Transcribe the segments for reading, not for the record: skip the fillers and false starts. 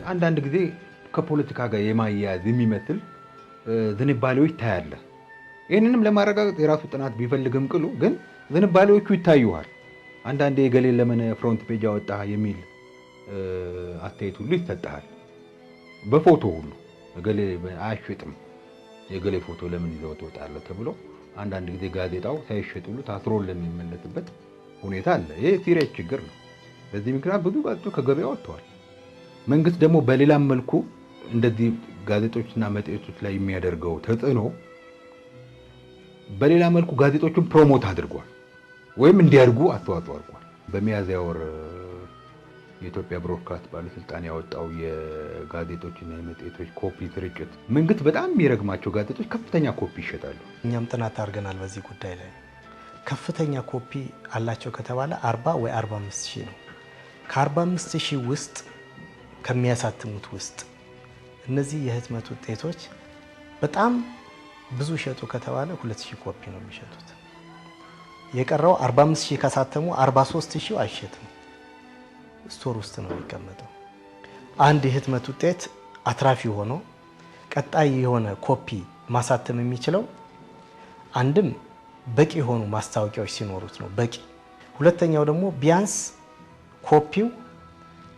አንዳንድ ጊዜ ከፖለቲካ ጋር የማያያዝ የሚመስል ዝንባሌዎች ታያለህ። ይህንንም ለማረጋገጥ የራሱ ጥናት ቢፈልግም ቅሉ ግን ዝንባሌዎቹ ይታዩሃል። አንዳንዴ የገሌን ለምን front page አወጣ የሚል አስተያየት ሁሉ ይሰጥሃል። በፎቶ ሁሉ እገሌ አያሸጥም፣ የገሌ ፎቶ ለምን ይዘው ትወጣለህ ተብሎ አንዳንድ ጊዜ ጋዜጣው ሳይሸጥ ሁሉ ታስሮ የሚመለስበት ሁኔታ አለ። ይሄ serious ችግር ነው። በዚህ ምክንያት ብዙ ጋዜጦች ከገበያ ወጥተዋል። መንግስት ደግሞ በሌላም መልኩ እንደዚህ ጋዜጦችና መጽሔቶች ላይ የሚያደርገው ተጽዕኖ በሌላ መልኩ ጋዜጦቹን promote አድርጓል ወይም እንዲያድጉ አስተዋጽኦ አድርጓል። በሚያዝያ ወር የኢትዮጵያ ብሮድካስት ባለስልጣን ያወጣው የጋዜጦችና የመጽሔቶች ኮፒ ስርጭት መንግስት በጣም የሚረግማቸው ጋዜጦች ከፍተኛ ኮፒ ይሸጣሉ። እኛም ጥናት አድርገናል በዚህ ጉዳይ ላይ። ከፍተኛ ኮፒ አላቸው ከተባለ 40 ወይ 45 ሺህ ነው። ከ45 ሺህ ውስጥ ከሚያሳትሙት ውስጥ እነዚህ የህትመት ውጤቶች በጣም ብዙ ሸጡ ከተባለ 2 ሺህ ኮፒ ነው የሚሸጡት። የቀረው 45 ሺህ ካሳተሙ 43 ሺህ አይሸጥም፣ store ውስጥ ነው የሚቀመጠው። አንድ የህትመት ውጤት አትራፊ ሆኖ ቀጣይ የሆነ ኮፒ ማሳተም የሚችለው አንድም በቂ የሆኑ ማስታወቂያዎች ሲኖሩት ነው፣ በቂ። ሁለተኛው ደግሞ ቢያንስ ኮፒው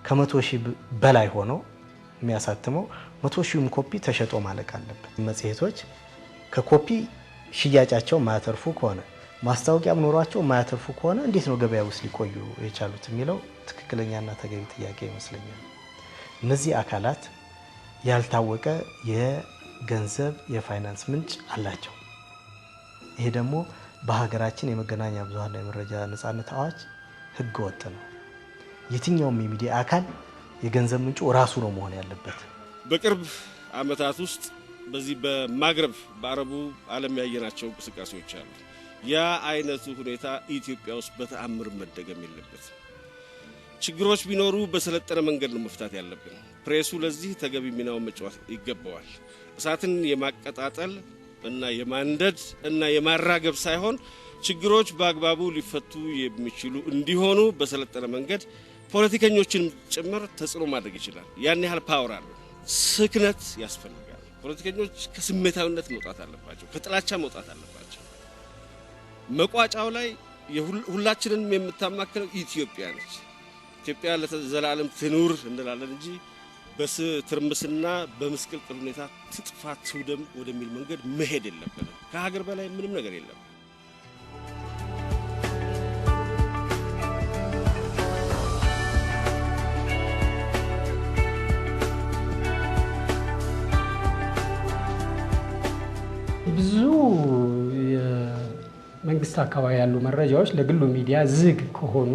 ከ100,000 በላይ ሆኖ የሚያሳትመው 100,000ም ኮፒ ተሸጦ ማለቅ አለበት። መጽሔቶች ከኮፒ ሽያጫቸው ማያተርፉ ከሆነ፣ ማስታወቂያም ኖሯቸው ማያተርፉ ከሆነ እንዴት ነው ገበያ ውስጥ ሊቆዩ የቻሉት የሚለው ትክክለኛና ተገቢ ጥያቄ ይመስለኛል። እነዚህ አካላት ያልታወቀ የገንዘብ የፋይናንስ ምንጭ አላቸው። ይሄ ደግሞ በሀገራችን የመገናኛ ብዙኃንና የመረጃ ነፃነት አዋጅ ሕገ ወጥ ነው። የትኛውም የሚዲያ አካል የገንዘብ ምንጩ ራሱ ነው መሆን ያለበት። በቅርብ ዓመታት ውስጥ በዚህ በማግረብ በአረቡ ዓለም ያየናቸው እንቅስቃሴዎች አሉ። ያ አይነቱ ሁኔታ ኢትዮጵያ ውስጥ በተአምር መደገም የለበትም። ችግሮች ቢኖሩ በሰለጠነ መንገድ ነው መፍታት ያለብን። ፕሬሱ ለዚህ ተገቢ ሚናውን መጫወት ይገባዋል። እሳትን የማቀጣጠል እና የማንደድ እና የማራገብ ሳይሆን ችግሮች በአግባቡ ሊፈቱ የሚችሉ እንዲሆኑ በሰለጠነ መንገድ ፖለቲከኞችንም ጭምር ተጽዕኖ ማድረግ ይችላል። ያን ያህል power አለው። ስክነት ያስፈልጋል። ፖለቲከኞች ከስሜታዊነት መውጣት አለባቸው። ከጥላቻ መውጣት አለባቸው። መቋጫው ላይ ሁላችንንም የምታማክለው ኢትዮጵያ ነች። ኢትዮጵያ ለዘላለም ትኑር እንላለን እንጂ በትርምስና በምስቅልቅል ሁኔታ ትጥፋ ትውደም ወደሚል መንገድ መሄድ የለብንም። ከሀገር በላይ ምንም ነገር የለም። ብዙ የመንግስት አካባቢ ያሉ መረጃዎች ለግሉ ሚዲያ ዝግ ከሆኑ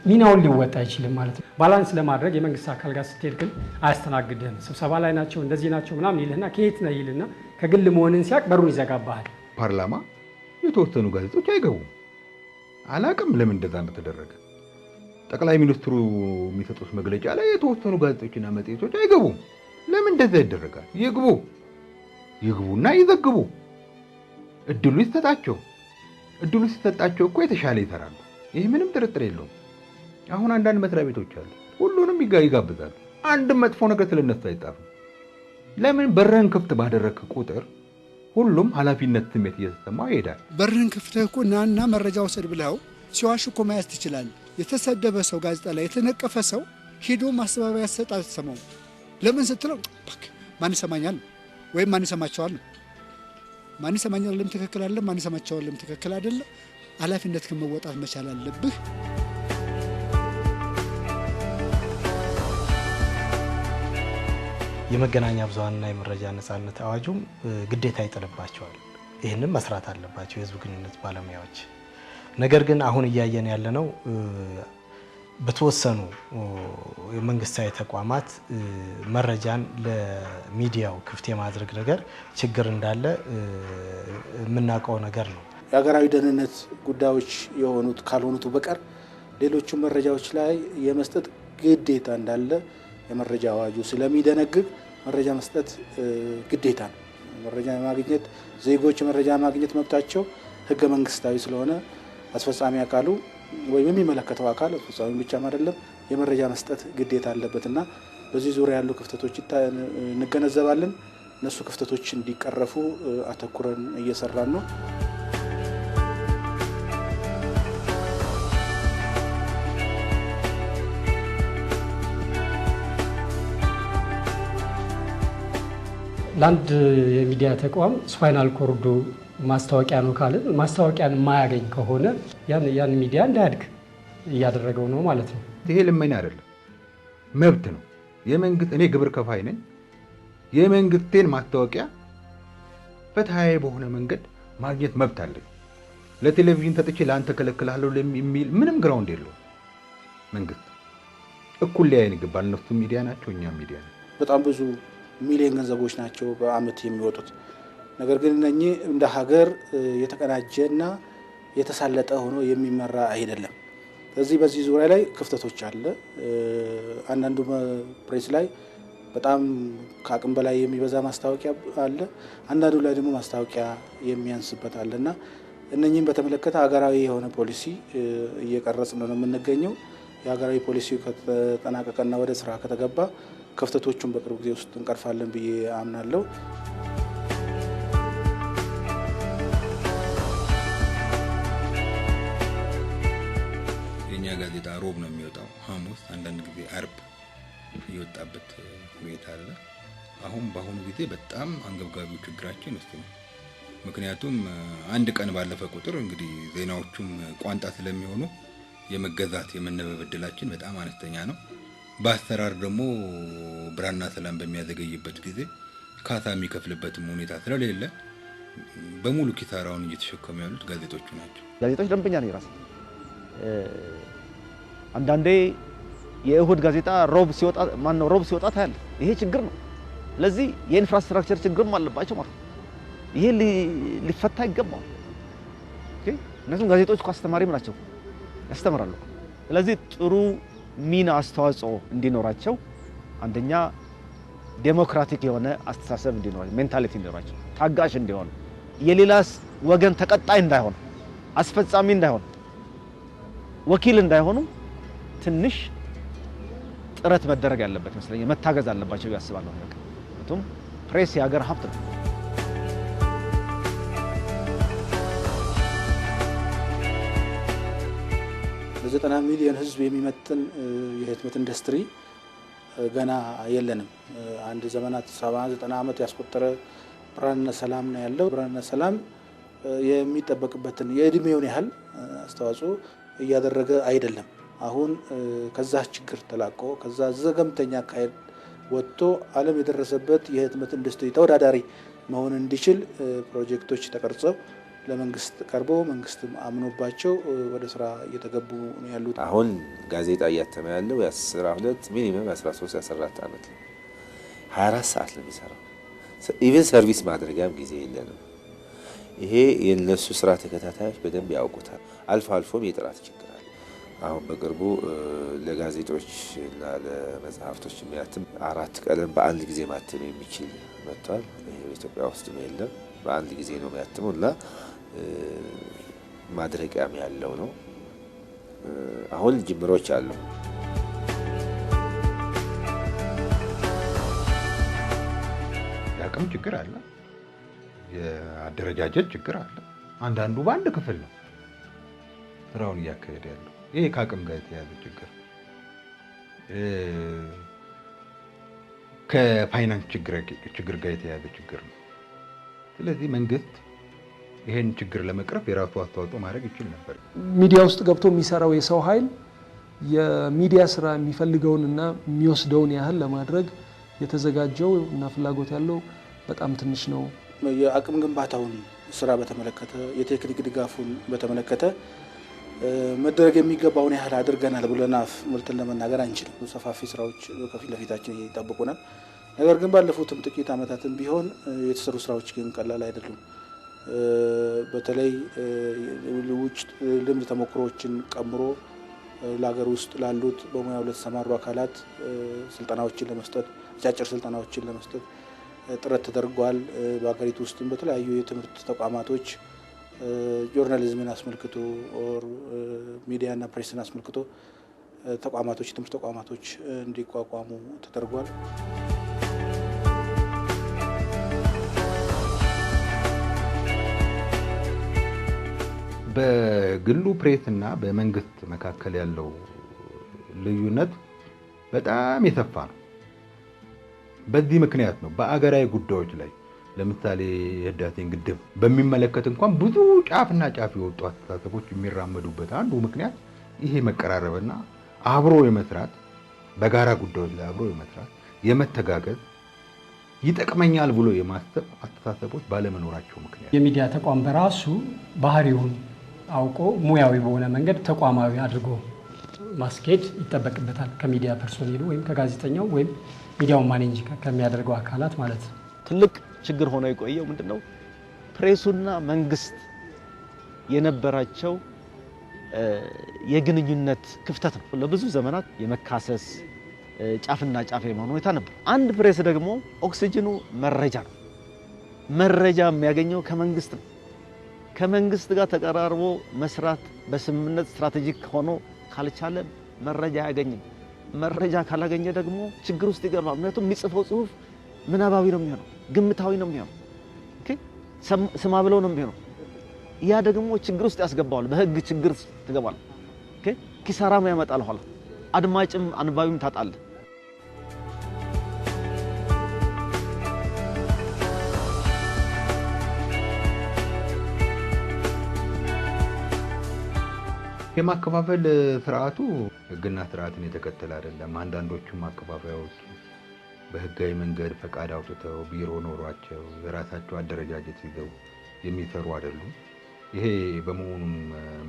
ሚናውን ሊወጣ አይችልም ማለት ነው። Balance ለማድረግ የመንግስት አካል ጋር ስትሄድ ግን አያስተናግድህም። ስብሰባ ላይ ናቸው፣ እንደዚህ ናቸው ምናምን ይልህና ከየት ነህ ይልና ከግል መሆንን ሲያቅ በሩን ይዘጋብሃል። ፓርላማ የተወሰኑ ጋዜጦች አይገቡም። አላቅም ለምን እንደዛ እንደተደረገ። ጠቅላይ ሚኒስትሩ የሚሰጡት መግለጫ ላይ የተወሰኑ ጋዜጦችና መጽሔቶች አይገቡም። ለምን እንደዛ ይደረጋል? ይግቡ፣ ይግቡና ይዘግቡ። እድሉ ይሰጣቸው። እድሉ ሲሰጣቸው እኮ የተሻለ ይሰራሉ። ይህ ምንም ጥርጥር የለውም። አሁን አንዳንድ መስሪያ ቤቶች አሉ፣ ሁሉንም ይጋብዛሉ። አንድም መጥፎ ነገር ስለነሱ አይጻፍም። ለምን? በርህን ክፍት ባደረግክ ቁጥር ሁሉም ኃላፊነት ስሜት እየተሰማው ይሄዳል። በርህን ከፍተህ እኮ ናና መረጃ ውሰድ ብለው ሲዋሽ እኮ መያዝ ትችላለህ። የተሰደበ ሰው ጋዜጣ ላይ የተነቀፈ ሰው ሄዶ ማስተባበያ ሲሰጥ አትሰማውም። ለምን ስትለው እባክህ ማን ይሰማኛል ወይም ማን ይሰማቸዋል ነው። ማን ይሰማኛልም ትክክል አይደለም፣ ማን ይሰማቸዋልም ትክክል አይደለም። ኃላፊነት ከመወጣት መቻል አለብህ። የመገናኛ ብዙኃንና የመረጃ ነፃነት አዋጁም ግዴታ ይጥልባቸዋል። ይህንም መስራት አለባቸው የህዝብ ግንኙነት ባለሙያዎች። ነገር ግን አሁን እያየን ያለነው በተወሰኑ የመንግስታዊ ተቋማት መረጃን ለሚዲያው ክፍት የማድረግ ነገር ችግር እንዳለ የምናውቀው ነገር ነው። የሀገራዊ ደህንነት ጉዳዮች የሆኑት ካልሆኑት በቀር ሌሎቹ መረጃዎች ላይ የመስጠት ግዴታ እንዳለ የመረጃ አዋጁ ስለሚደነግግ መረጃ መስጠት ግዴታ ነው። መረጃ የማግኘት ዜጎች መረጃ ማግኘት መብታቸው ህገ መንግስታዊ ስለሆነ አስፈጻሚ አካሉ ወይም የሚመለከተው አካል፣ አስፈጻሚ ብቻም አይደለም፣ የመረጃ መስጠት ግዴታ አለበትና በዚህ ዙሪያ ያሉ ክፍተቶች እንገነዘባለን። እነሱ ክፍተቶች እንዲቀረፉ አተኩረን እየሰራን ነው። ለአንድ የሚዲያ ተቋም spinal cord ኡ ማስታወቂያ ነው ካልን ማስታወቂያን የማያገኝ ከሆነ ያን ሚዲያ እንዳያድግ እያደረገው ነው ማለት ነው። ይሄ ልመና አይደለም፣ መብት ነው። የመንግስት እኔ ግብር ከፋይ ነኝ። የመንግስቴን ማስታወቂያ ፍትሃዊ በሆነ መንገድ ማግኘት መብት አለኝ። ለቴሌቪዥን ተጥቼ ለአንተ ከለክላለሁ የሚል ምንም ground የለውም። መንግስት እኩል ሊያየን ይገባል። እነሱ ሚዲያ ናቸው፣ እኛም ሚዲያ ነን። በጣም ብዙ ሚሊዮን ገንዘቦች ናቸው በአመት የሚወጡት። ነገር ግን እነኚህ እንደ ሀገር የተቀናጀና የተሳለጠ ሆኖ የሚመራ አይደለም። ስለዚህ በዚህ ዙሪያ ላይ ክፍተቶች አለ። አንዳንዱ ፕሬስ ላይ በጣም ከአቅም በላይ የሚበዛ ማስታወቂያ አለ፣ አንዳንዱ ላይ ደግሞ ማስታወቂያ የሚያንስበት አለና እነኚህን በተመለከተ ሀገራዊ የሆነ ፖሊሲ እየቀረጽን ነው የምንገኘው። የሀገራዊ ፖሊሲው ከተጠናቀቀና ወደ ስራ ከተገባ ክፍተቶቹን በቅርብ ጊዜ ውስጥ እንቀርፋለን ብዬ አምናለሁ። የኛ ጋዜጣ ሮብ ነው የሚወጣው፣ ሐሙስ፣ አንዳንድ ጊዜ አርብ የወጣበት ሁኔታ አለ። አሁን በአሁኑ ጊዜ በጣም አንገብጋቢው ችግራችን እሱ ነው። ምክንያቱም አንድ ቀን ባለፈ ቁጥር እንግዲህ ዜናዎቹም ቋንጣ ስለሚሆኑ የመገዛት የመነበብ እድላችን በጣም አነስተኛ ነው። በአሰራር ደግሞ ብራና ሰላም በሚያዘገይበት ጊዜ ካሳ የሚከፍልበትም ሁኔታ ስለሌለ በሙሉ ኪሳራውን እየተሸከሙ ያሉት ጋዜጦቹ ናቸው። ጋዜጦች ደንበኛ ነው የራሴ። አንዳንዴ የእሁድ ጋዜጣ ሮብ ሲወጣ ማነው ሮብ ሲወጣ ታያለህ። ይሄ ችግር ነው። ስለዚህ የ infrastructure ችግርም አለባቸው ማለት ነው። ይሄ ሊፈታ ይገባዋል። Okay፣ እነሱም ጋዜጦች እኮ አስተማሪም ናቸው፣ ያስተምራሉ። ስለዚህ ጥሩ ሚና አስተዋጽኦ እንዲኖራቸው አንደኛ ዴሞክራቲክ የሆነ አስተሳሰብ እንዲኖራቸው፣ mentality እንዲኖራቸው፣ ታጋሽ እንዲሆኑ፣ የሌላ ወገን ተቀጣይ እንዳይሆን፣ አስፈጻሚ እንዳይሆን፣ ወኪል እንዳይሆኑ ትንሽ ጥረት መደረግ ያለበት ይመስለኛል። መታገዝ አለባቸው ብዬ አስባለሁ። ምክንያቱም ፕሬስ የሀገር ሀብት ነው። ለ90 ሚሊዮን ሕዝብ የሚመጥን የህትመት ኢንዱስትሪ ገና የለንም። አንድ ዘመናት 70 90 ዓመት ያስቆጠረ ብርሃንና ሰላም ነው ያለው። ብርሃንና ሰላም የሚጠበቅበትን የእድሜውን ያህል አስተዋጽኦ እያደረገ አይደለም። አሁን ከዛ ችግር ተላቆ ከዛ ዘገምተኛ አካሄድ ወጥቶ ዓለም የደረሰበት የህትመት ኢንዱስትሪ ተወዳዳሪ መሆን እንዲችል ፕሮጀክቶች ተቀርጸው ለመንግስት ቀርቦ መንግስትም አምኖባቸው ወደ ስራ እየተገቡ ነው ያሉት። አሁን ጋዜጣ እያተመ ያለው 12 minimum 13 14 ዓመት ነው። 24 ሰዓት ነው የሚሰራው። Even service ማድረጊያም ጊዜ የለንም። ይሄ የነሱ ስራ ተከታታዮች በደንብ ያውቁታል። አልፎ አልፎም የጥራት ችግር አለ። አሁን በቅርቡ ለጋዜጦች እና ለመጽሐፍቶች የሚያትም 4 ቀለም በአንድ ጊዜ ማተም የሚችል መጥቷል። ይሄ በኢትዮጵያ ውስጥም የለም። በአንድ ጊዜ ነው የሚያትመው እና ማድረቂያም ያለው ነው። አሁን ጅምሮች አሉ። የአቅም ችግር አለ፣ የአደረጃጀት ችግር አለ። አንዳንዱ በአንድ ክፍል ነው ስራውን እያካሄደ ያለው። ይሄ ከአቅም ጋር የተያያዘ ችግር፣ ከፋይናንስ ችግር ጋር የተያያዘ ችግር ነው። ስለዚህ መንግስት ይሄን ችግር ለመቅረፍ የራሱ አስተዋጽኦ ማድረግ ይችል ነበር። ሚዲያ ውስጥ ገብቶ የሚሰራው የሰው ኃይል የሚዲያ ስራ የሚፈልገውንና የሚወስደውን ያህል ለማድረግ የተዘጋጀው እና ፍላጎት ያለው በጣም ትንሽ ነው። የአቅም ግንባታውን ስራ በተመለከተ የቴክኒክ ድጋፉን በተመለከተ መደረግ የሚገባውን ያህል አድርገናል ብለን አፍ ሞልተን ለመናገር አንችልም። ሰፋፊ ስራዎች ከፊት ለፊታችን ይጠብቁናል። ነገር ግን ባለፉትም ጥቂት ዓመታትም ቢሆን የተሰሩ ስራዎች ግን ቀላል አይደሉም። በተለይ ውጭ ልምድ ተሞክሮዎችን ቀምሮ ለሀገር ውስጥ ላሉት በሙያው ለተሰማሩ አካላት ስልጠናዎችን ለመስጠት አጫጭር ስልጠናዎችን ለመስጠት ጥረት ተደርጓል። በሀገሪቱ ውስጥም በተለያዩ የትምህርት ተቋማቶች journalism ን አስመልክቶ or ሚዲያና ፕሬስን አስመልክቶ ተቋማቶች ትምህርት ተቋማቶች እንዲቋቋሙ ተደርጓል። በግሉ ፕሬስ እና በመንግስት መካከል ያለው ልዩነት በጣም የሰፋ ነው። በዚህ ምክንያት ነው በአገራዊ ጉዳዮች ላይ ለምሳሌ የህዳሴን ግድብ በሚመለከት እንኳን ብዙ ጫፍና ጫፍ የወጡ አስተሳሰቦች የሚራመዱበት አንዱ ምክንያት ይሄ መቀራረብና አብሮ የመስራት በጋራ ጉዳዮች ላይ አብሮ የመስራት የመተጋገዝ ይጠቅመኛል ብሎ የማሰብ አስተሳሰቦች ባለመኖራቸው ምክንያት የሚዲያ ተቋም በራሱ ባህሪውን አውቆ ሙያዊ በሆነ መንገድ ተቋማዊ አድርጎ ማስኬድ ይጠበቅበታል። ከሚዲያ personnel ኡ ወይም ከጋዜጠኛው ወይም ሚዲያውን manage ከሚያደርገው አካላት ማለት ነው። ትልቅ ችግር ሆኖ የቆየው ምንድነው? ፕሬሱና መንግስት የነበራቸው የግንኙነት ክፍተት ነው። ለብዙ ዘመናት የመካሰስ ጫፍና ጫፍ የመሆን ሁኔታ ነበር። አንድ ፕሬስ ደግሞ ኦክሲጅኑ መረጃ ነው። መረጃ የሚያገኘው ከመንግስት ነው። ከመንግስት ጋር ተቀራርቦ መስራት በስምምነት strategic ሆኖ ካልቻለ መረጃ አያገኝም። መረጃ ካላገኘ ደግሞ ችግር ውስጥ ይገባል። ምክንያቱም የሚጽፈው ጽሁፍ ምናባዊ ነው የሚሆነው፣ ግምታዊ ነው የሚሆነው፣ okay ስማ ብለው ነው የሚሆነው። ያ ደግሞ ችግር ውስጥ ያስገባዋል። በህግ ችግር ትገባል። okay ኪሳራም ያመጣል። ኋላ አድማጭም አንባቢም ታጣለህ። የማከፋፈል ስርዓቱ ህግና ስርዓትን የተከተለ አይደለም። አንዳንዶቹ ማከፋፈያዎች በህጋዊ መንገድ ፈቃድ አውጥተው ቢሮ ኖሯቸው የራሳቸው አደረጃጀት ይዘው የሚሰሩ አይደሉም። ይሄ በመሆኑም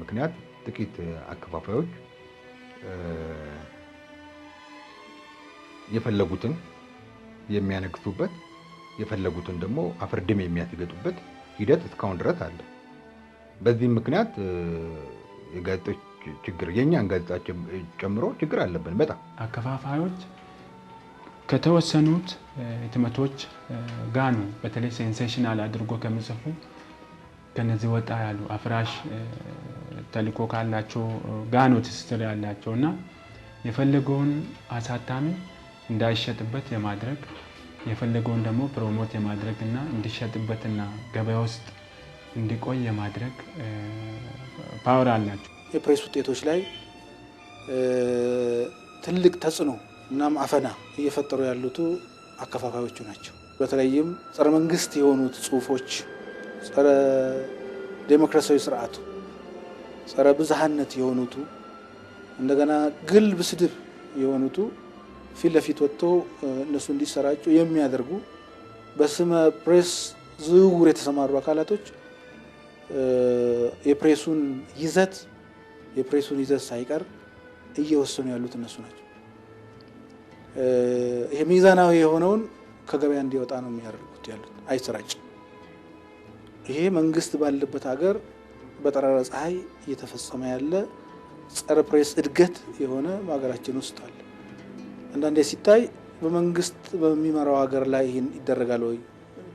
ምክንያት ጥቂት አከፋፋዮች የፈለጉትን የሚያነግሱበት የፈለጉትን ደግሞ አፈርድም የሚያስገጡበት ሂደት እስካሁን ድረስ አለ። በዚህ ምክንያት የጋዜጦች ችግር የኛን ጋዜጣ ጨምሮ ችግር አለብን። በጣም አከፋፋዮች ከተወሰኑት ህትመቶች ጋር ነው በተለይ sensational አድርጎ ከሚጽፉ ከነዚህ ወጣ ያሉ አፍራሽ ተልእኮ ካላቸው ጋር ነው ትስስር ያላቸውና የፈለገውን አሳታሚ እንዳይሸጥበት የማድረግ የፈለገውን ደግሞ promote የማድረግና እንዲሸጥበትና ገበያ ውስጥ እንዲቆይ የማድረግ power አላቸው። የፕሬስ ውጤቶች ላይ ትልቅ ተጽዕኖ እናም አፈና እየፈጠሩ ያሉት አከፋፋዮቹ ናቸው። በተለይም ጸረ መንግስት የሆኑት ጽሁፎች፣ ጸረ ዴሞክራሲያዊ ስርዓቱ፣ ጸረ ብዝሃነት የሆኑት እንደገና ግልብ ስድብ የሆኑት ፊት ለፊት ወጥቶ እነሱ እንዲሰራጩ የሚያደርጉ በስመ ፕሬስ ዝውውር የተሰማሩ አካላቶች የፕሬሱን ይዘት ሳይቀር እየወሰኑ ያሉት እነሱ ናቸው። ይሄ ሚዛናዊ የሆነውን ከገበያ እንዲወጣ ነው የሚያደርጉት ያሉት፣ አይሰራጭም። ይሄ መንግስት ባለበት ሀገር በጠራራ ፀሐይ እየተፈጸመ ያለ ጸረ ፕሬስ እድገት የሆነ በሀገራችን ውስጥ አለ። አንዳንዴ ሲታይ በመንግስት በሚመራው ሀገር ላይ ይሄን ይደረጋል ወይ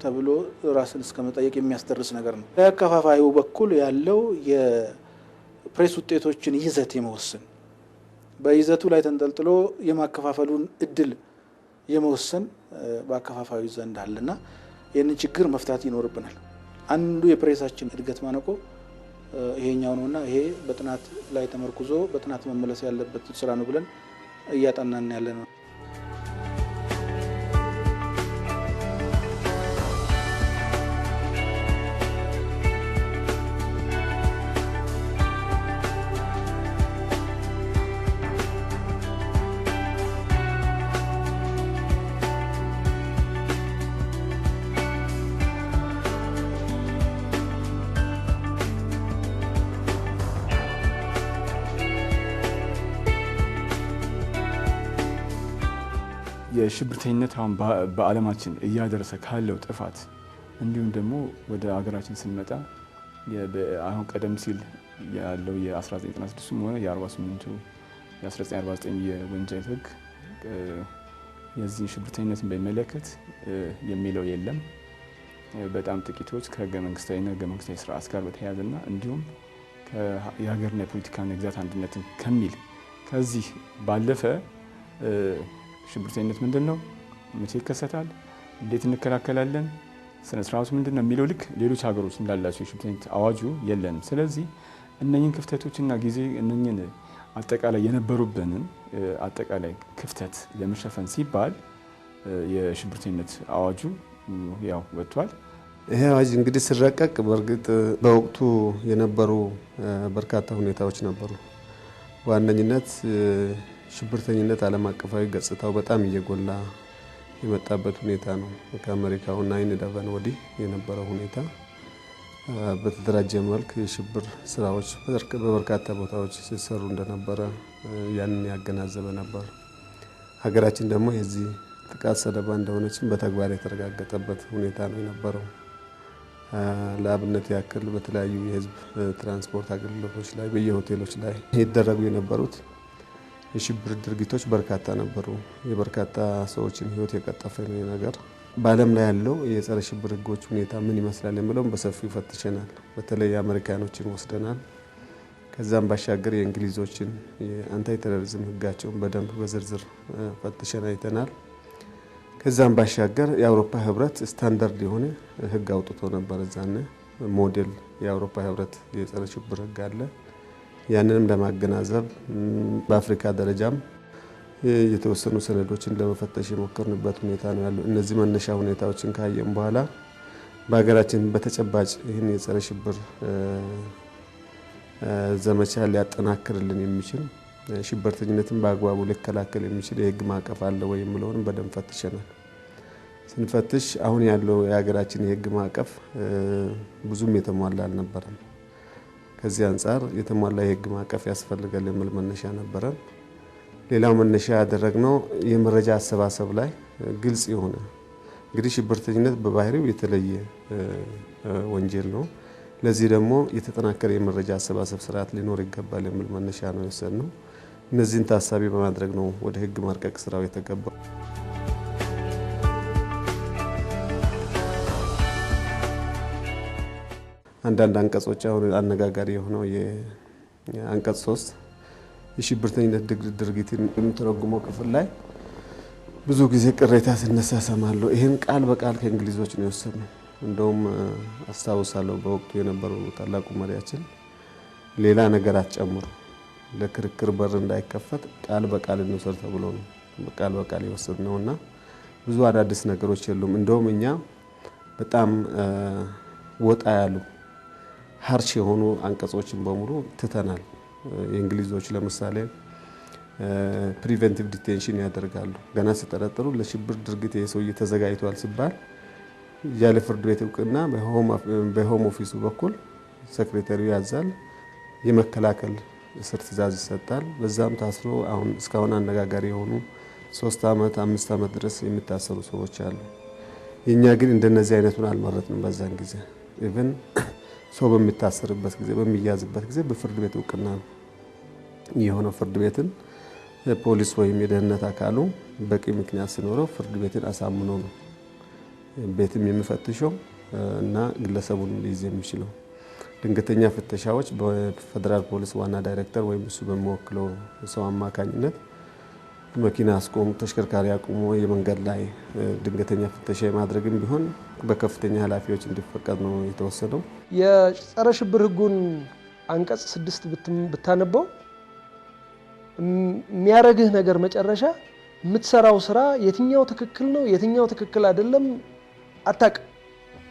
ተብሎ ራስን እስከ መጠየቅ የሚያስደርስ ነገር ነው። በአከፋፋዩ በኩል ያለው የፕሬስ ውጤቶችን ይዘት የመወሰን በይዘቱ ላይ ተንጠልጥሎ የማከፋፈሉን እድል የመወሰን በአከፋፋዩ ዘንድ አለና ይህንን ችግር መፍታት ይኖርብናል። አንዱ የፕሬሳችን እድገት ማነቆ ይሄኛው ነውና ይሄ በጥናት ላይ ተመርኩዞ በጥናት መመለስ ያለበት ስራ ነው ብለን እያጠናን ያለ ነው። የሽብርተኝነት አሁን በዓለማችን እያደረሰ ካለው ጥፋት እንዲሁም ደግሞ ወደ ሀገራችን ስንመጣ አሁን ቀደም ሲል ያለው የ1996 ሆነ የ48ቱ የ1949 የወንጀል ሕግ የዚህ ሽብርተኝነትን በሚመለከት የሚለው የለም። በጣም ጥቂቶች ከህገ መንግስታዊና ህገ መንግስታዊ ስርዓት ጋር በተያያዘና እንዲሁም የሀገርና የፖለቲካና የግዛት አንድነትን ከሚል ከዚህ ባለፈ ሽብርተኝነት ምንድን ነው? መቼ ይከሰታል? እንዴት እንከላከላለን? ስነ ስርዓቱ ምንድን ነው የሚለው ልክ ሌሎች ሀገሮች እንዳላቸው የሽብርተኝነት አዋጁ የለንም። ስለዚህ እነኝን ክፍተቶችና ጊዜ እነኝን አጠቃላይ የነበሩብንን አጠቃላይ ክፍተት ለመሸፈን ሲባል የሽብርተኝነት አዋጁ ያው ወጥቷል። ይሄ አዋጅ እንግዲህ ሲረቀቅ በእርግጥ በወቅቱ የነበሩ በርካታ ሁኔታዎች ነበሩ። በዋነኝነት ሽብርተኝነት ዓለም አቀፋዊ ገጽታው በጣም እየጎላ የመጣበት ሁኔታ ነው። ከአሜሪካው 9/11 ወዲህ የነበረው ሁኔታ በተደራጀ መልክ የሽብር ስራዎች በበርካታ ቦታዎች ሲሰሩ እንደነበረ ያንን ያገናዘበ ነበር። ሀገራችን ደግሞ የዚህ ጥቃት ሰለባ እንደሆነችን በተግባር የተረጋገጠበት ሁኔታ ነው የነበረው። ለአብነት ያክል በተለያዩ የህዝብ ትራንስፖርት አገልግሎቶች ላይ በየሆቴሎች ላይ ይደረጉ የነበሩት የሽብር ድርጊቶች በርካታ ነበሩ። የበርካታ ሰዎችን ህይወት የቀጠፈ ነው ነገር። በዓለም ላይ ያለው የጸረ ሽብር ህጎች ሁኔታ ምን ይመስላል የሚለውን በሰፊው ፈትሸናል። በተለይ አሜሪካኖችን ወስደናል። ከዛም ባሻገር የእንግሊዞችን የ anti terrorism ህጋቸውን በደንብ በዝርዝር ፈትሸን አይተናል። ከዛም ባሻገር የአውሮፓ ህብረት ስታንዳርድ የሆነ ህግ አውጥቶ ነበር። እዛነ ሞዴል የአውሮፓ ህብረት የጸረ ሽብር ህግ አለ። ያንንም ለማገናዘብ በአፍሪካ ደረጃም የተወሰኑ ሰነዶችን ለመፈተሽ የሞከርንበት ሁኔታ ነው ያለው። እነዚህ መነሻ ሁኔታዎችን ካየን በኋላ በሀገራችን በተጨባጭ ይህን የጸረ ሽብር ዘመቻ ሊያጠናክርልን የሚችል ሽብርተኝነትን በአግባቡ ሊከላከል የሚችል የህግ ማዕቀፍ አለ ወይ የሚለውን በደንብ ፈትሸናል። ስንፈትሽ አሁን ያለው የሀገራችን የህግ ማዕቀፍ ብዙም የተሟላ አልነበረም። ከዚህ አንጻር የተሟላ የህግ ማዕቀፍ ያስፈልጋል የሚል መነሻ ነበረ። ሌላው መነሻ ያደረግነው የመረጃ አሰባሰብ ላይ ግልጽ የሆነ እንግዲህ ሽብርተኝነት በባህሪው የተለየ ወንጀል ነው። ለዚህ ደግሞ የተጠናከረ የመረጃ አሰባሰብ ስርዓት ሊኖር ይገባል የሚል መነሻ ነው የወሰድነው። እነዚህን ታሳቢ በማድረግ ነው ወደ ህግ ማርቀቅ ስራው የተገባው። አንዳንድ አንቀጾች አሁን አነጋጋሪ የሆነው የአንቀጽ 3 የሽብርተኝነት ድርጊትን የሚተረጉመው ክፍል ላይ ብዙ ጊዜ ቅሬታ ሲነሳ እሰማለሁ። ይሄን ቃል በቃል ከእንግሊዞች ነው የወሰድነው። እንደውም አስታውሳለሁ በወቅቱ የነበረው ታላቁ መሪያችን ሌላ ነገር አትጨምሩ፣ ለክርክር በር እንዳይከፈት ቃል በቃል እንውሰድ ተብሎ ነው ቃል በቃል የወሰድነውና ብዙ አዳዲስ ነገሮች የሉም። እንደውም እኛ በጣም ወጣ ያሉ harsh የሆኑ አንቀጾችን በሙሉ ትተናል። የእንግሊዞች ለምሳሌ preventive detention ያደርጋሉ። ገና ሲጠረጥሩ ለሽብር ድርጊት ይሄ ሰውዬ ተዘጋጅቷል ሲባል ያለ ፍርድ ቤት እውቅና በ Home Office ኡ በኩል secretary ው ያዛል፣ የመከላከል እስር ትዕዛዝ ይሰጣል። በዛም ታስሮ አሁን እስካሁን አነጋጋሪ የሆኑ 3 ዓመት 5 ዓመት ድረስ የሚታሰሩ ሰዎች አሉ። የኛ ግን እንደነዚህ አይነቱን አልመረጥንም። በዛን ጊዜ even ሰው በሚታሰርበት ጊዜ በሚያዝበት ጊዜ በፍርድ ቤት እውቅና የሆነው ፍርድ ቤትን ፖሊስ ወይም የደህንነት አካሉ በቂ ምክንያት ሲኖረው ፍርድ ቤትን አሳምኖ ነው ቤትም የሚፈትሸው እና ግለሰቡን ሊይዝ የሚችለው። ድንገተኛ ፍተሻዎች በፌደራል ፖሊስ ዋና ዳይሬክተር ወይም እሱ በሚወክለው ሰው አማካኝነት መኪና አስቆሙ፣ ተሽከርካሪ አቁሞ የመንገድ ላይ ድንገተኛ ፍተሻ የማድረግም ቢሆን በከፍተኛ ኃላፊዎች እንዲፈቀድ ነው የተወሰነው። የጸረ ሽብር ህጉን አንቀጽ 6 ብታነበው የሚያረግህ ነገር መጨረሻ የምትሰራው ስራ የትኛው ትክክል ነው የትኛው ትክክል አይደለም አታውቅም፣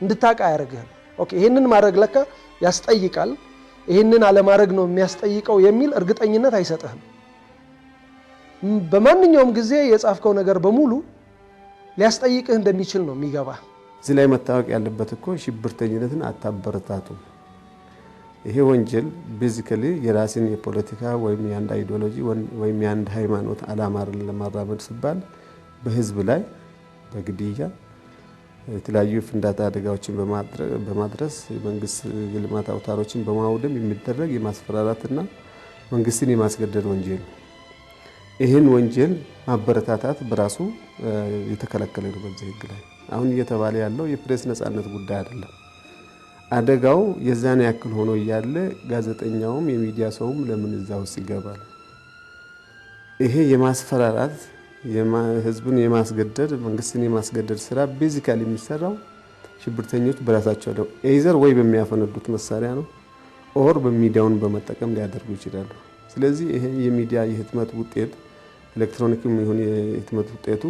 እንድታውቅ አያረግህም። okay ይሄንን ማድረግ ለካ ያስጠይቃል፣ ይሄንን አለማድረግ ነው የሚያስጠይቀው የሚል እርግጠኝነት አይሰጥህም። በማንኛውም ጊዜ የጻፍከው ነገር በሙሉ ሊያስጠይቅህ እንደሚችል ነው የሚገባ። እዚህ ላይ መታወቅ ያለበት እኮ ሽብርተኝነትን አታበረታቱ። ይሄ ወንጀል basically የራስን የፖለቲካ ወይም የአንድ ideology ወይም የአንድ ሃይማኖት ዓላማ ለማራመድ ሲባል በህዝብ ላይ በግድያ የተለያዩ ፍንዳታ አደጋዎችን በማድረስ የመንግስት የልማት አውታሮችን በማውደም የሚደረግ የማስፈራራትና መንግስትን የማስገደድ ወንጀል ነው። ይሄን ወንጀል ማበረታታት በራሱ የተከለከለ ነው በዚህ ህግ ላይ። አሁን እየተባለ ያለው የፕሬስ ነጻነት ጉዳይ አይደለም። አደጋው የዛን ያክል ሆኖ እያለ ጋዜጠኛውም የሚዲያ ሰውም ለምን እዛ ውስጥ ይገባል? ይሄ የማስፈራራት፣ ህዝቡን የማስገደድ፣ መንግስትን የማስገደድ ስራ basically የሚሰራው ሽብርተኞች በራሳቸው ነው። Either ወይ በሚያፈነዱት መሳሪያ ነው or በሚዲያውን በመጠቀም ሊያደርጉ ይችላሉ። ስለዚህ ይሄ የሚዲያ የህትመት ውጤት፣ ኤሌክትሮኒክም ይሁን የህትመት ውጤቱ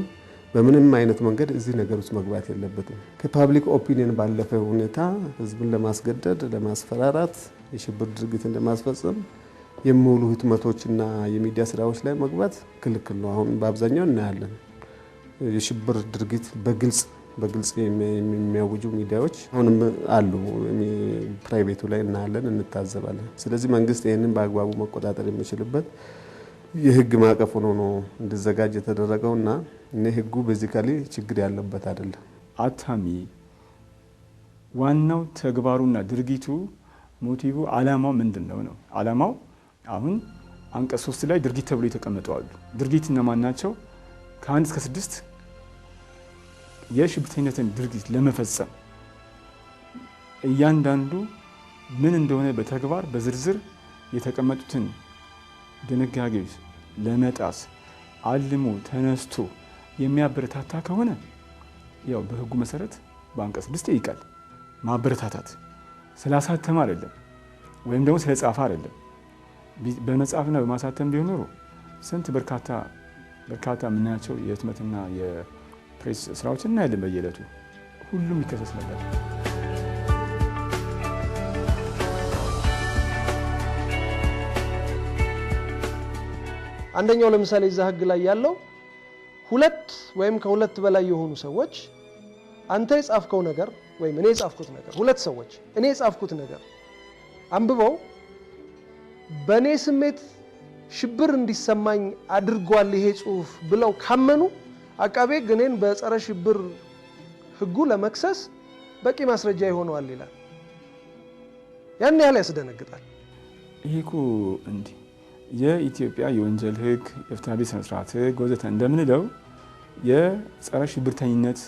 በምንም አይነት መንገድ እዚህ ነገር ውስጥ መግባት የለበትም። ከ public opinion ባለፈ ሁኔታ ህዝብን ለማስገደድ፣ ለማስፈራራት፣ የሽብር ድርጊትን ለማስፈጸም የሚውሉ ህትመቶችና የሚዲያ ስራዎች ላይ መግባት ክልክል ነው። አሁን በአብዛኛው እናያለን። የሽብር ድርጊት በግልጽ በግልጽ የሚያውጁ ሚዲያዎች አሁንም አሉ። Private ኡ ላይ እናያለን፣ እንታዘባለን። ስለዚህ መንግስት ይህንን በአግባቡ መቆጣጠር የሚችልበት የህግ ማዕቀፍ ሆኖ ነው እንዲዘጋጅ የተደረገው እና እኔ ህጉ basically ችግር ያለበት አይደለም። አታሚ ዋናው ተግባሩና ድርጊቱ motive፣ አላማው ምንድን ነው ነው። አላማው አሁን አንቀጽ 3 ላይ ድርጊት ተብሎ የተቀመጡ አሉ። ድርጊት እነማን ናቸው? ከ1 እስከ 6 የሽብርተኝነትን ድርጊት ለመፈጸም እያንዳንዱ ምን እንደሆነ በተግባር በዝርዝር የተቀመጡትን ድንጋጌዎች ለመጣስ አልሞ ተነስቶ የሚያበረታታ ከሆነ ያው በህጉ መሰረት በአንቀጽ 6 ይጠይቃል። ማበረታታት ስላሳተመ አይደለም ወይም ደግሞ ስለጻፈ አይደለም። በመጻፍና በማሳተም ቢሆን ኖሮ ስንት በርካታ በርካታ የምናያቸው የህትመትና የፕሬስ ስራዎችን እናያለን በየዕለቱ፣ ሁሉም ይከሰስ ነበር። አንደኛው ለምሳሌ እዛ ህግ ላይ ያለው ሁለት ወይም ከሁለት በላይ የሆኑ ሰዎች አንተ የጻፍከው ነገር ወይም እኔ የጻፍኩት ነገር፣ ሁለት ሰዎች እኔ የጻፍኩት ነገር አንብበው በእኔ ስሜት ሽብር እንዲሰማኝ አድርጓል ይሄ ጽሁፍ ብለው ካመኑ አቃቤ ሕግ እኔን በጸረ ሽብር ህጉ ለመክሰስ በቂ ማስረጃ ይሆነዋል ይላል። ያን ያህል ያስደነግጣል። ይሄ እኮ እንዲህ የኢትዮጵያ የወንጀል ህግ፣ የፍትሐ ብሔር ስነ ስርዓት ህግ ወዘተ እንደምንለው የጸረ ሽብርተኝነት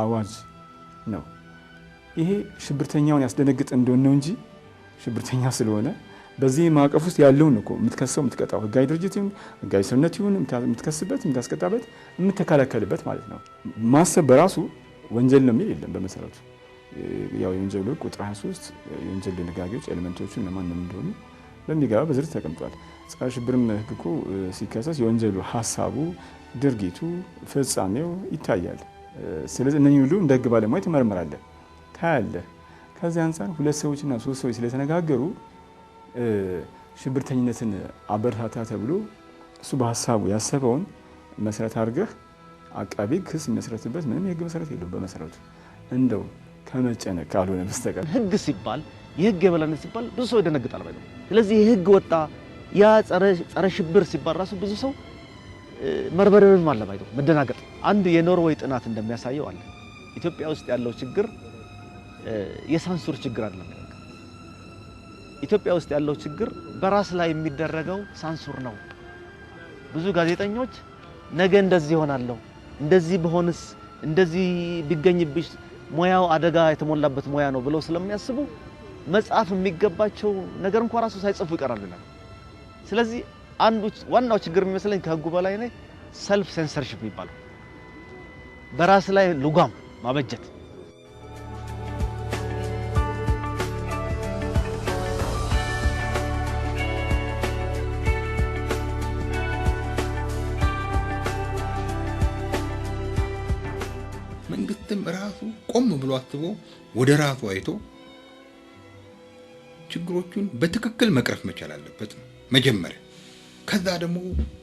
አዋጅ ነው። ይሄ ሽብርተኛውን ያስደነግጥ እንደሆነ ነው እንጂ ሽብርተኛ ስለሆነ በዚህ ማዕቀፍ ውስጥ ያለውን እኮ የምትከሰው የምትቀጣው፣ ህጋዊ ድርጅት ይሁን ህጋዊ ሰውነት ይሁን የምትከስበት፣ የምታስቀጣበት፣ የምትከላከልበት ማለት ነው። ማሰብ በራሱ ወንጀል ነው የሚል የለም። በመሰረቱ ያው የወንጀል ህግ ቁጥር 23 የወንጀል ድንጋጌዎች element ኦቹ እነማን እንደሆኑ በሚገባ በዝርዝር ተቀምጧል። ጸረ ሽብርም ህግ እኮ ሲከሰስ የወንጀሉ ሀሳቡ፣ ድርጊቱ፣ ፍጻሜው ይታያል። ስለዚህ እነኚህ ሁሉ እንደ ህግ ባለሙያ ትመረምራለህ፣ ታያለህ። ከዚህ አንጻር ሁለት ሰዎችና ሶስት ሰዎች ስለተነጋገሩ ሽብርተኝነትን አበረታታ ተብሎ እሱ በሀሳቡ ያሰበውን መሰረት አድርገህ አቃቤ ክስ የሚመሰረትበት ምንም የህግ መሰረት የለውም። በመሰረቱ እንደው ከመጨነቅ ካልሆነ በስተቀር። ህግ ሲባል፣ የህግ የበላይነት ሲባል ብዙ ሰው ይደነግጣል። ባይ ስለዚህ የህግ ወጣ ያ ጸረ ሽብር ሲባል ራሱ ብዙ ሰው መርበርብም አለ ባይ መደናገጥ። አንድ የኖርዌይ ጥናት እንደሚያሳየው አለ ኢትዮጵያ ውስጥ ያለው ችግር የሳንሱር ችግር አይደለም። ኢትዮጵያ ውስጥ ያለው ችግር በራስ ላይ የሚደረገው ሳንሱር ነው። ብዙ ጋዜጠኞች ነገ እንደዚህ ይሆናለሁ፣ እንደዚህ ብሆንስ፣ እንደዚህ ቢገኝብሽ፣ ሙያው አደጋ የተሞላበት ሙያ ነው ብለው ስለሚያስቡ መጻፍ የሚገባቸው ነገር እንኳ ራሱ ሳይጽፉ ይቀራሉ ይላል። ስለዚህ አንዱ ዋናው ችግር የሚመስለኝ ከህጉ በላይ እኔ ሰልፍ ሴንሰርሺፕ የሚባለው በራስ ላይ ልጓም ማበጀት። መንግስትም ራሱ ቆም ብሎ አስቦ ወደ ራሱ አይቶ ችግሮቹን በትክክል መቅረፍ መቻል አለበት ነው መጀመሪያ። ከዛ ደግሞ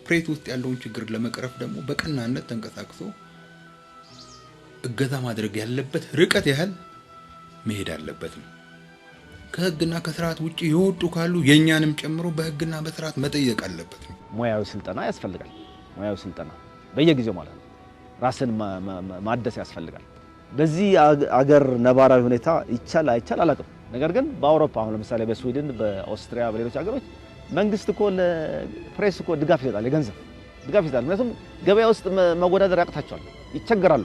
ፕሬስ ውስጥ ያለውን ችግር ለመቅረፍ ደግሞ በቀናነት ተንቀሳቅሶ እገዛ ማድረግ ያለበት ርቀት ያህል መሄድ አለበት ነው። ከህግና ከስርዓት ውጭ የወጡ ካሉ የእኛንም ጨምሮ በህግና በስርዓት መጠየቅ አለበት ነው። ሙያዊ ስልጠና ያስፈልጋል። ሙያዊ ስልጠና በየጊዜው ማለት ነው። ራስን ማደስ ያስፈልጋል። በዚህ አገር ነባራዊ ሁኔታ ይቻል አይቻል አላውቅም። ነገር ግን በአውሮፓ አሁን ለምሳሌ በስዊድን፣ በኦስትሪያ፣ በሌሎች ሀገሮች መንግስት እኮ ለፕሬስ እኮ ድጋፍ ይሰጣል፣ የገንዘብ ድጋፍ ይሰጣል። ምክንያቱም ገበያ ውስጥ መወዳደር ያቅታቸዋል፣ ይቸገራሉ።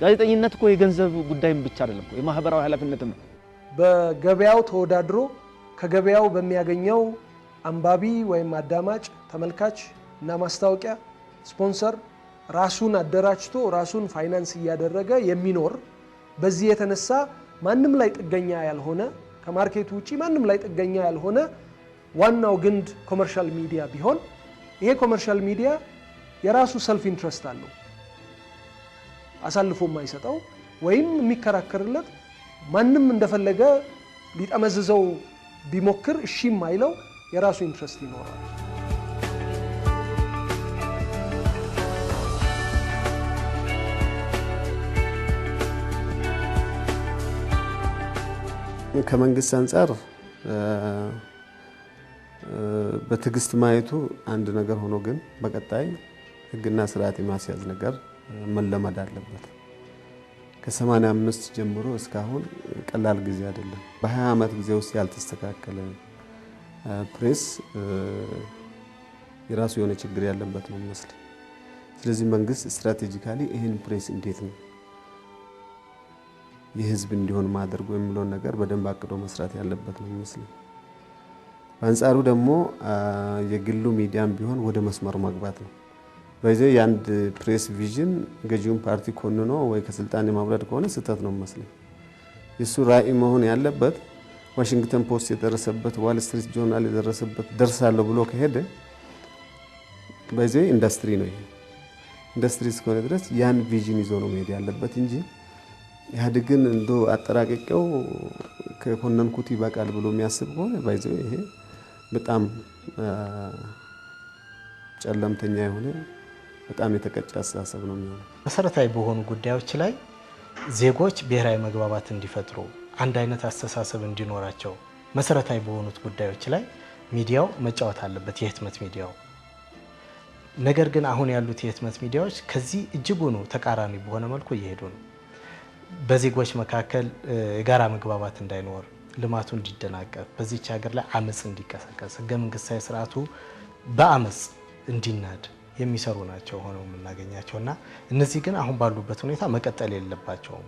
ጋዜጠኝነት እኮ የገንዘብ ጉዳይም ብቻ አይደለም እኮ፣ የማህበራዊ ኃላፊነትም ነው። በገበያው ተወዳድሮ ከገበያው በሚያገኘው አንባቢ ወይም አዳማጭ ተመልካች እና ማስታወቂያ፣ ስፖንሰር ራሱን አደራጅቶ ራሱን ፋይናንስ እያደረገ የሚኖር፣ በዚህ የተነሳ ማንም ላይ ጥገኛ ያልሆነ፣ ከ market ኡ ውጪ ማንም ላይ ጥገኛ ያልሆነ ዋናው ግንድ commercial media ቢሆን፣ ይሄ commercial media የራሱ self interest አለው፣ አሳልፎ የማይሰጠው ወይም የሚከራከርለት፣ ማንም እንደፈለገ ሊጠመዝዘው ቢሞክር እሺ የማይለው የራሱ interest ይኖረዋል። ከመንግስት አንጻር በትዕግስት ማየቱ አንድ ነገር ሆኖ ግን በቀጣይ ህግና ስርዓት የማስያዝ ነገር መለመድ አለበት። ከ85 ጀምሮ እስካሁን ቀላል ጊዜ አይደለም። በ20 ዓመት ጊዜ ውስጥ ያልተስተካከለ ፕሬስ የራሱ የሆነ ችግር ያለበት ነው የሚመስለኝ። ስለዚህ መንግስት strategically ይህን ፕሬስ እንዴት ነው የህዝብ እንዲሆን ማድረጉ የሚለውን ነገር በደንብ አቅዶ መስራት ያለበት ነው የሚመስለኝ። በአንጻሩ ደግሞ የግሉ ሚዲያም ቢሆን ወደ መስመሩ መግባት ነው። በዚህ የአንድ ፕሬስ vision ገዢውን ፓርቲ ኮንኖ ወይ ከስልጣን የማውረድ ከሆነ ስህተት ነው የሚመስለኝ። የሱ ራዕይ መሆን ያለበት ዋሽንግተን ፖስት የደረሰበት፣ ዋል ስትሪት ጆርናል የደረሰበት ደርሳለሁ ብሎ ከሄደ በዚህ ኢንዱስትሪ ነው። ይሄ ኢንዱስትሪ እስከሆነ ድረስ ያን vision ይዞ ነው መሄድ ያለበት እንጂ ኢህአዴግን እንዶ አጠራቅቄው ከኮነንኩት ይበቃል ብሎ የሚያስብ ከሆነ by the way ይሄ በጣም ጨለምተኛ የሆነ፣ በጣም የተቀጨ አስተሳሰብ ነው የሚሆነው። መሰረታዊ በሆኑ ጉዳዮች ላይ ዜጎች ብሔራዊ መግባባት እንዲፈጥሩ፣ አንድ አይነት አስተሳሰብ እንዲኖራቸው መሰረታዊ በሆኑት ጉዳዮች ላይ ሚዲያው መጫወት አለበት፣ የህትመት ሚዲያው። ነገር ግን አሁን ያሉት የህትመት ሚዲያዎች ከዚህ እጅጉኑ ተቃራኒ በሆነ መልኩ እየሄዱ ነው። በዜጎች መካከል የጋራ መግባባት እንዳይኖር፣ ልማቱ እንዲደናቀፍ፣ በዚች ሀገር ላይ አመፅ እንዲቀሰቀስ፣ ህገ መንግስታዊ ስርዓቱ በአመፅ እንዲናድ የሚሰሩ ናቸው ሆነው የምናገኛቸው እና እነዚህ ግን አሁን ባሉበት ሁኔታ መቀጠል የለባቸውም።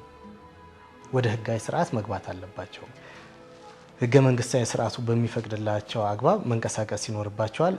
ወደ ህጋዊ ስርዓት መግባት አለባቸው። ህገ መንግስታዊ ስርዓቱ በሚፈቅድላቸው አግባብ መንቀሳቀስ ይኖርባቸዋል።